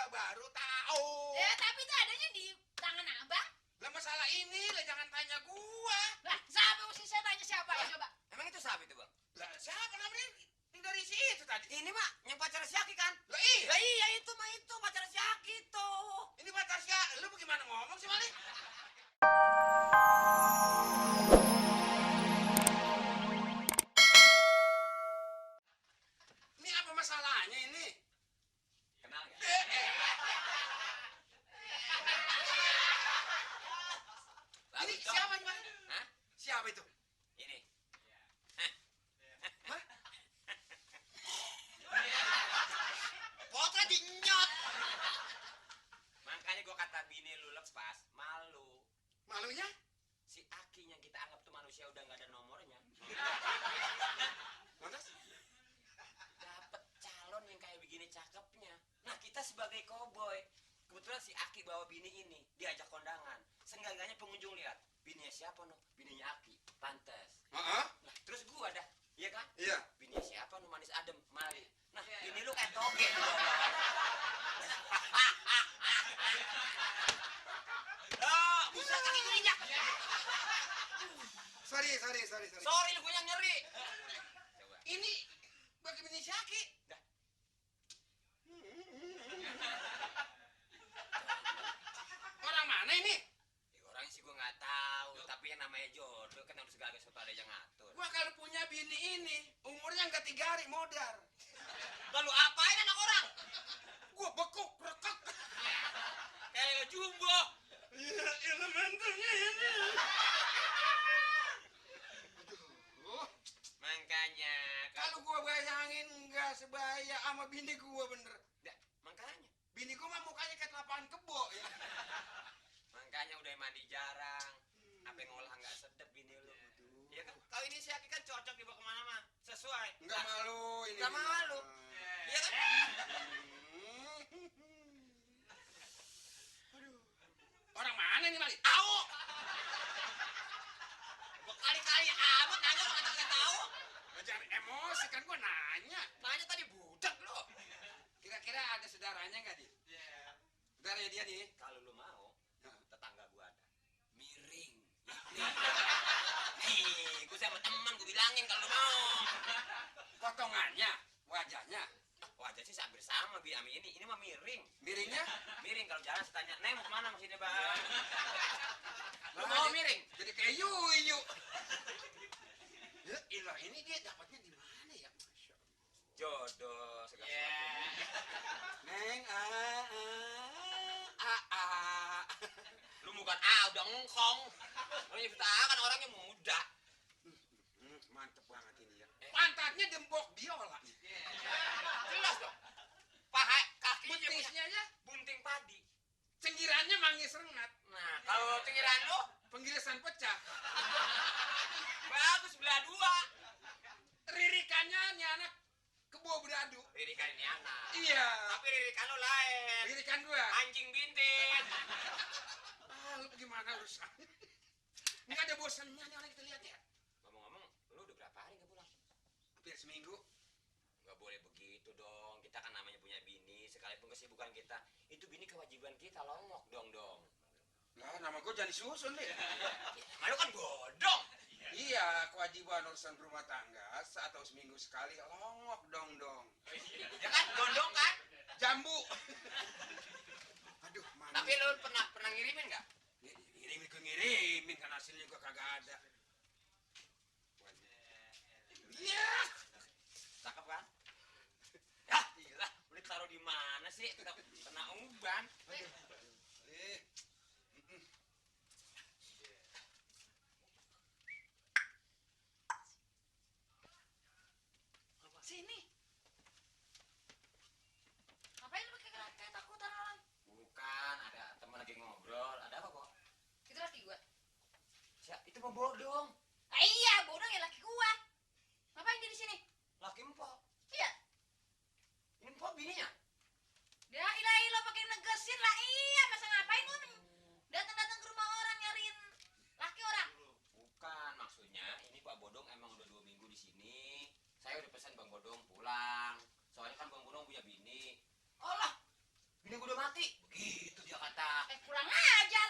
gua baru tahu. Ya, tapi itu adanya di tangan abang. Lah masalah ini lah jangan tanya gua. Lah, siapa mesti saya tanya siapa ya coba? Emang itu siapa itu, Bang? Lah siapa namanya? Yang dari si itu tadi. Ini, Mak, yang pacar si Aki kan? Lah iya. Lah iya itu, Mak, itu pacar si Aki tuh. Ini Batasya, lu bagaimana ngomong sih, Mali? Ini apa masalahnya ini? Kenal nggak? Ini Bagus dong. siapa ini, Mali? Hah? Siapa itu? Ini. Hah? Potret dinyot. Makanya gua kata bini lu lepas, malu. Malunya? Si Aki yang kita anggap tuh manusia udah nggak ada nomornya. Lantas? Dapet calon yang kayak begini cakepnya. Nah, kita sebagai koboi, kebetulan si Aki bawa bini ini, diajak kondangan. Seenggak-enggaknya pengunjung lihat, bininya siapa no? Bininya Aki, pantes. Heeh. Nah, terus gua dah, iya kan? Iya. Bininya siapa no? Manis adem, mari. Nah, bini lu kayak toge tuh. Oh, bisa kaki gue injak. Sorry. Sorry, lu gue yang nyeri. Coba. Ini bagaimana si Aki? Dah. Orang mana ini? Ya, orangnya sih gue nggak tahu, tapi yang namanya jodoh kan harus segala sesuatu ada yang ngatur. Gua kalau punya bini ini, umurnya nggak 3 hari modar. Lalu apain anak orang? Gua bekuk, rekek. Kayak jumbo. Iya, elementernya ini. Aduh, Makanya kalau gua bayangin nggak sebaya sama bini gua bener. Dah, makanya. Bini gua mah mukanya kayak lapangan kebo ya. Makanya udah mandi jarang. Apa yang ngolah nggak sedep bini lu. Iya kan? Kalau ini si Aki kan cocok dibawa kemana mah. Sesuai. Nggak malu ini. Nggak malu. Iya kan? Aduh. Orang mana nih, Mali? Tahu. Berkali-kali amat nanya lo kata tahu. Jangan emosi kan gua nanya. Nanya tadi budak lo. Kira-kira ada saudaranya nggak, Di? Iya. Saudaranya dia nih. Kalau lu mau, Nah. tetangga gua ada. Miring. Nih, gua sama teman gua bilangin kalau lu mau. Potongannya, wajahnya, Wajah sih hampir sama bi ami ini. Ini mah miring. miringnya. Miring kalau jalan saya tanya, "Neng mau kemana maksudnya, Bang?" Lu Lah, mau jadi- miring? Jadi kayak yuyu. Ya, ilah ini dia dapatnya di mana ya? Masya Allah. Jodoh segala Iya. sesuatu. Neng, a. Lu bukan udah ngkong. Lu nyipta kan orangnya muda. Mantep banget ini ya. Pantatnya gembok biola nih. Jelas dong. Paha kakinya punya Betisnya ya, bunting padi. cenggirannya manggis rengat. Nah, kalau cenggiran lu Penggilisan pecah. bagus belah dua. Ririkannya nih anak kebo beradu. Lirikan ini anak. Iya. Tapi lirikan lu lain. Ririkan gua. Anjing bintik. Lu bagaimana urusan? Nggak ada bosannya nih orang kita lihat ya. Ngomong-ngomong, lu udah berapa hari nggak pulang? Hampir seminggu. Nggak boleh begitu dong. Kita kan namanya punya bini. Sekalipun kesibukan kita, itu bini kewajiban kita longok dong. Lah, nama gua jangan disusun deh. Malu kan bodong. Iya, kewajiban urusan rumah tangga atau seminggu sekali longok dong. Ya kan, gondong kan? Jambu. Aduh, mana? Tapi lu pernah ngirimin nggak? ngirimin kan hasilnya gua kagak ada. Iya. Cakep kan? Ya, gila. Udah taruh di mana sih? Kena uban. Eh. Sini. Ngapain lu pakai kayak takutan orang? Bukan, ada teman lagi ngobrol. Ada apa kok? Itu laki gua. Itu mah bodong. Ah, iya, bodoh ya laki gua. Ngapain dia di sini? Laki empok. Iya. Ini empok bininya. Ya ilahi lo pakai negesin lah. Iya, masa ngapain lu datang-datang ke rumah orang nyariin laki orang? Bukan, maksudnya ini Pak Bodong emang udah 2 minggu di sini. Saya udah pesan Bang Bodong pulang. Soalnya kan Bang Bodong punya bini. Alah, bini gue udah mati. Begitu dia kata. Kurang ajar.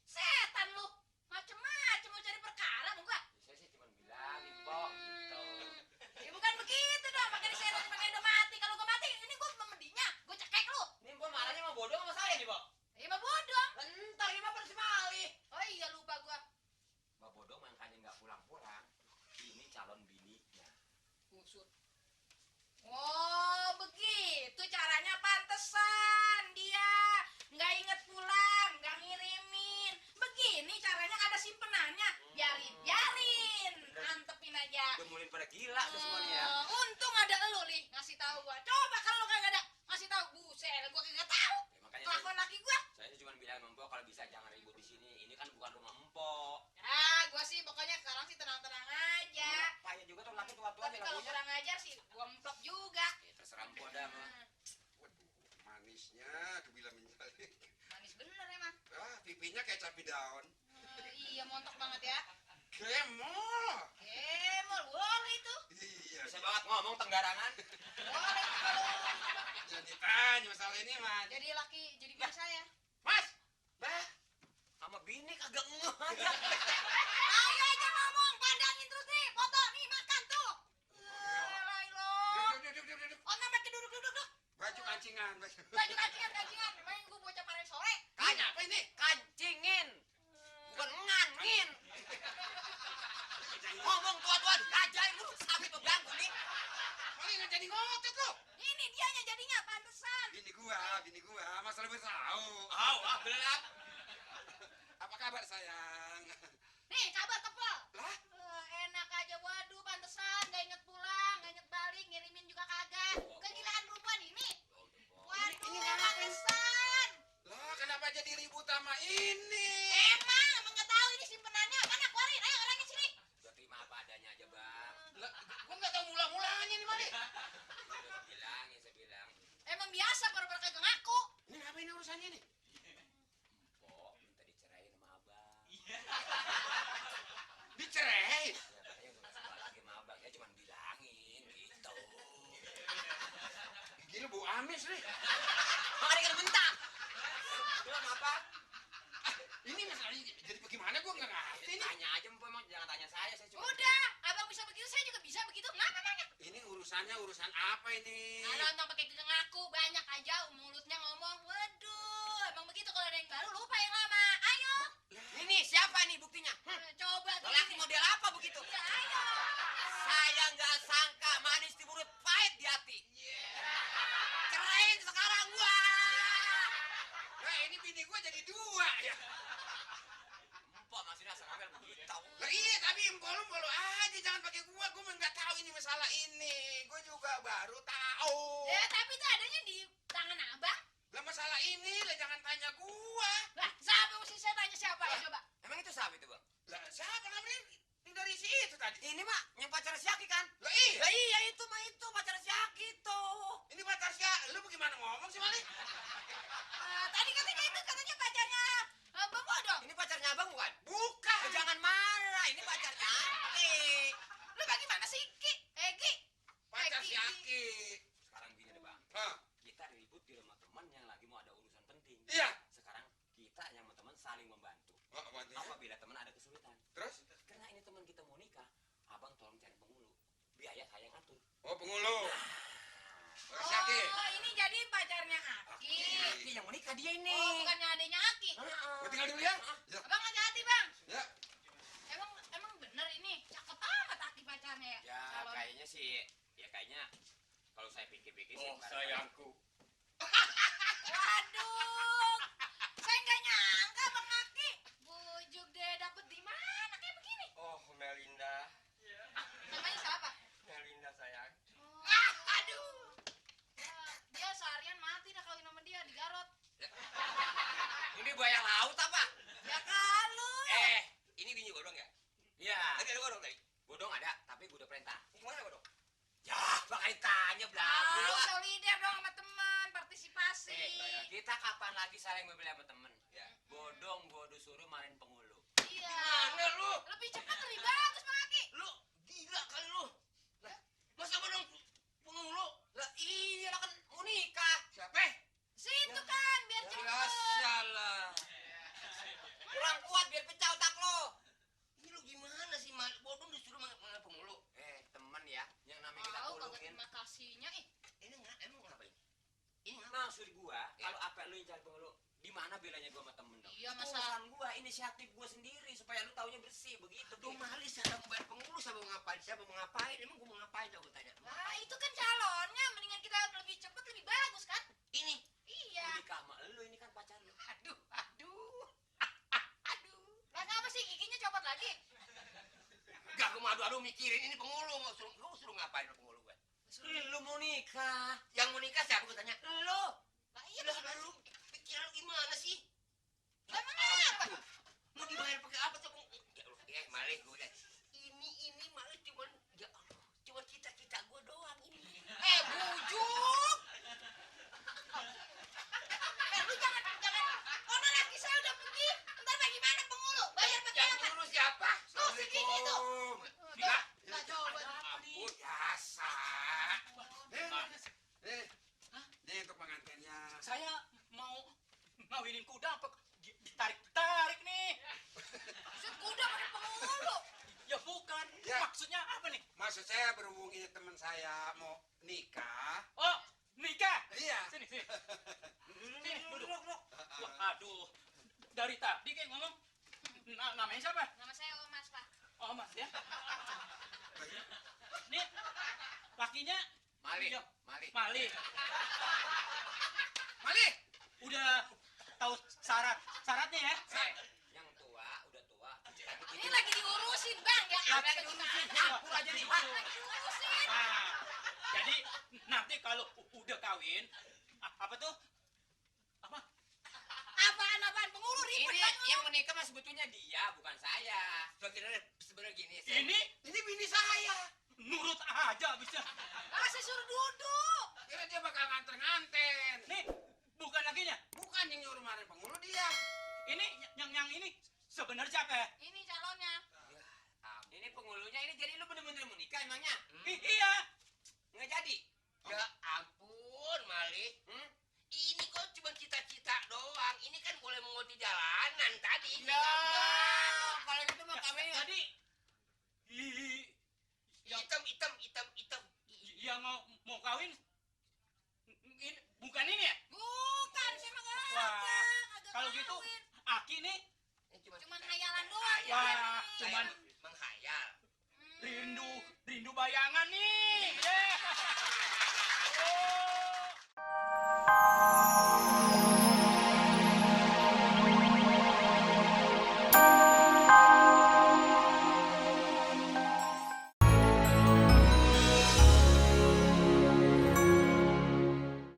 Setan lu. Macem-macem mau cari perkara mau gua. Saya sih cuma bilangin, Pok, gitu. Ya bukan begitu dong. Pakai disetan pakai udah mati. Kalau gua mati, ini gua memedinya. Gua cekek lu. Ini Pok marahnya sama bodoh sama saya nih, Pok. Ya mah bodoh. Entar ini mah si Mali. Oh iya lupa gua. Mbak bodoh makanya nggak pulang-pulang. Ini calon bininya. Kusut. Oh begitu caranya, pantesan dia nggak inget pulang, nggak ngirimin. Begini caranya, ada simpenannya. Biarin, antepin aja. Udah mulai pada gila tuh semuanya ya. Untung ada elu nih ngasih tahu gua. Coba kalau lu kagak ada ngasih tahu, buset, gua kagak tahu. Ya, makanya Kelakuan laki gua. saya cuma bilang sama Empok kalau bisa jangan ribut di sini. Ini kan bukan rumah Empok. Ah, gua sih pokoknya sekarang sih tenang-tenang aja. Payah juga tuh laki tua-tua Tapi nih kalau lagunya. kurang ajar sih gua emplok juga. Ya terserah Empok dah mah. Waduh, manisnya kebilang menjalik. Manis bener emang. Ah, pipinya kayak cabai daun. Iya montok banget ya. Kemol. Kemol boleh itu. Iya, Bisa banget ngomong tenggarangan. Boleh itu kalau jangan ditanya masalah ini, Mas. jadi laki jadi bini saya. Mas, Bah, sama bini kagak ngeh aja. Ayo aja ngomong, pandangin terus nih, foto nih makan tuh. Lailo. duduk. Oh namanya duduk. Baju kancingan, baju. Baju kancingan. Main gua bocah paling sore. Tanya apa ini? Kancingin. Bukan ngangin. Ngomong tua-tua diajarin lu sampai pengganggu nih. Paling nggak jadi ngotot lo. Ini dianya jadinya pantesan. Bini gua, masalah bertahu. Gelap. Apa kabar sayang? Nih kabar tepel. Lah, Enak aja, waduh pantesan gak inget pulang, gak inget balik, ngirimin juga kagak. Kegilaan perempuan ini. Waduh, pantesan. lah kenapa jadi ribut sama ini? Emang gak tahu ini simpenannya. Mana keluarin, ayo orangnya sini. Udah terima apa adanya aja, Bang. Lah, gua nggak tahu mula-mulanya nih, Mali. Saya bilang. Emang biasa pura-pura kagak ngaku. Ini apa ini urusannya nih? Pok, minta dicerain sama Abang. Dicerai. Ya, katanya udah nggak suka lagi sama Abang. Ya cuma bilangin gitu. Gila bau amis nih. Makanya kan bentak. Bilang apa? Ini masalahnya jadi bagaimana gua nggak ngerti nih. Tanya aja Mpok, emang jangan tanya saya cuma. Udah, abang bisa begitu, saya juga bisa begitu. Ngapa nanya? Ini urusannya urusan apa ini? Kalau nonton pakai kagak ngaku, banyak aja mulutnya ngomong. Waduh, emang begitu kalau ada yang baru lupa yang lama. Ayo, Ini siapa nih buktinya? coba tuh. Lelaki ini. model apa begitu? Iya, ayo. Saya nggak sangka manis di mulut, pahit di hati. Cerain sekarang gua. Nah, ini bini gua jadi dua ya. Mpok masih rasa ngambil begitu. Lah iya, tapi empol aja jangan pakai gua mah nggak tahu ini masalah ini. Gua juga baru tahu. Ya, tapi itu adanya di tangan abang. Lah masalah ini lah jangan tanya gua. Lah, siapa mesti saya tanya siapa ya coba? Emang itu siapa itu, Bang? Lah siapa namanya? Ini dari si itu tadi. Ini mah yang pacar si Aki kan? Lah iya. Lah iya itu mah itu pacar si Aki tuh. Ini pacar si lu bagaimana ngomong sih, Mali? Tadi katanya itu katanya pacarnya Bang Bodong. Ini pacarnya Abang bukan? Bukan. Jangan marah, ini pacarnya Aki. Lu bagaimana sih, Ki? Ki. Pacar si Ki. Aki. Sekarang gini deh, Bang. Hah? Kita ribut di rumah teman yang lagi mau ada urusan penting. Iya. Sekarang kita yang sama teman saling membantu. Oh, apanya? Apabila teman ada kesulitan. Terus? Karena ini teman kita mau nikah, Abang tolong cari penghulu. Biaya saya yang atur. Oh, pengulu. Pacar si Aki. Oh, ini jadi pacarnya Aki. Aki yang mau nikah dia ini. Oh, bukannya adanya Aki. Gua tinggal dulu ya. Ya. Abang hati-hati, Bang. Ya. Emang bener ini cakep amat Aki pacarnya ya? Ya Calon. kayaknya sih, ya kayaknya kalau saya pikir-pikir sih. sayangku. Waduh. Saya nggak nyangka Bang Aki. Bujuk deh dapet di mana kayak begini? Oh Melinda, Namanya siapa? Melinda sayang. Aduh. Dia seharian mati dah kawin sama dia di Garut. Ini buaya laut apa? Ya kalau. Ini bini godong ya? Iya. Tadi ada godong tadi? Godong ada, tapi gue udah perintah. Gimana godong? Ya, makanya tanya Lu belagu. solider dong sama teman, partisipasi. Kita kapan lagi saling membeli sama temen? Ya. Godong gue udah suruh marin penghulu. Iya. Mana lu? Lebih cepat lebih bagus Bang Aki. Lu gila kali lu. Lah, masa godong penghulu? Lah iya lah kan mau nikah. Siapa? Situ kan masa urusan gua, inisiatif gua sendiri supaya lu taunya bersih begitu. Tuh malis ada bayar pengurus apa mau ngapain? Siapa mau ngapain? Emang gua mau ngapain coba tanya? nah itu kan calonnya mendingan kita lebih cepet lebih bagus kan Ini. iya Nikah sama lu ini kan pacar lu. Aduh, aduh. Aduh. lah kenapa sih giginya copot lagi Enggak, gua mau adu mikirin ini pengulu mau suruh lu suruh ngapain lu pengulu gue? Lu mau nikah. Yang mau nikah siapa gua tanya? Lu. lah iya Lah gimana lu pikiran lu gimana sih? lah emang apa Mau dibayar pakai apa tuh? Ya Allah, malih gua udah. Ini malih cuman ya Allah, cuman cita-cita gua doang ini. bujuk lu jangan ono laki saya udah pergi ntar bagaimana pengulu bayar pakai Yang apa ngurus siapa? tuh segini tuh Enggak. lah coba Ampun, biasa. Ini untuk pengantinnya. Saya mau ngawinin kuda apa ditarik-tarik nih. Maksud kuda pakai pengulu Ya bukan. Ya. Maksudnya apa nih? Maksud saya berhubung ini teman saya mau nikah. Oh, nikah. Iya. Sini. Sini, duduk. Wah, aduh. Dari tadi kayak ngomong namanya siapa? nama saya Omas pak Oh, Mas ya. Nih, lakinya Mali, Ya, Mali. Mali. Mali. Udah tahu syaratnya ya? Yang tua udah tua. ini lagi diurusin bang ya Lagi apa diurusin. gimana? Nyampur aja nih. lagi diurusin Nah, jadi nanti kalau udah kawin, apa tuh? Apa? apaan pengulu ribet Ini banget yang menikah mah sebetulnya dia bukan saya. Sebenarnya gini. Ini bini saya. nurut aja bisa. saya suruh duduk Kira dia bakal nganter-nganten. Nih, bukan lakinya. Bukan yang nyuruh marin pengulu dia. Ini yang ini sebenarnya siapa ya? ini calonnya Ini pengulunya ini jadi lu bener-bener mau nikah emangnya? Iya. Nggak jadi. Ya ampun, Mali. Hmm? Ini kok cuma cita-cita doang. Ini kan boleh mengut di jalanan tadi. Ini Ya, gambar. kalau gitu mah kami Jadi Hitam. yang mau kawin ini bukan ini ya? bukan saya mah kagak Wah, kagak kalau gitu kawin. Aki nih Ini cuma cuman hayalan doang ya Wah, ini. cuman menghayal. rindu bayangan nih. Oh.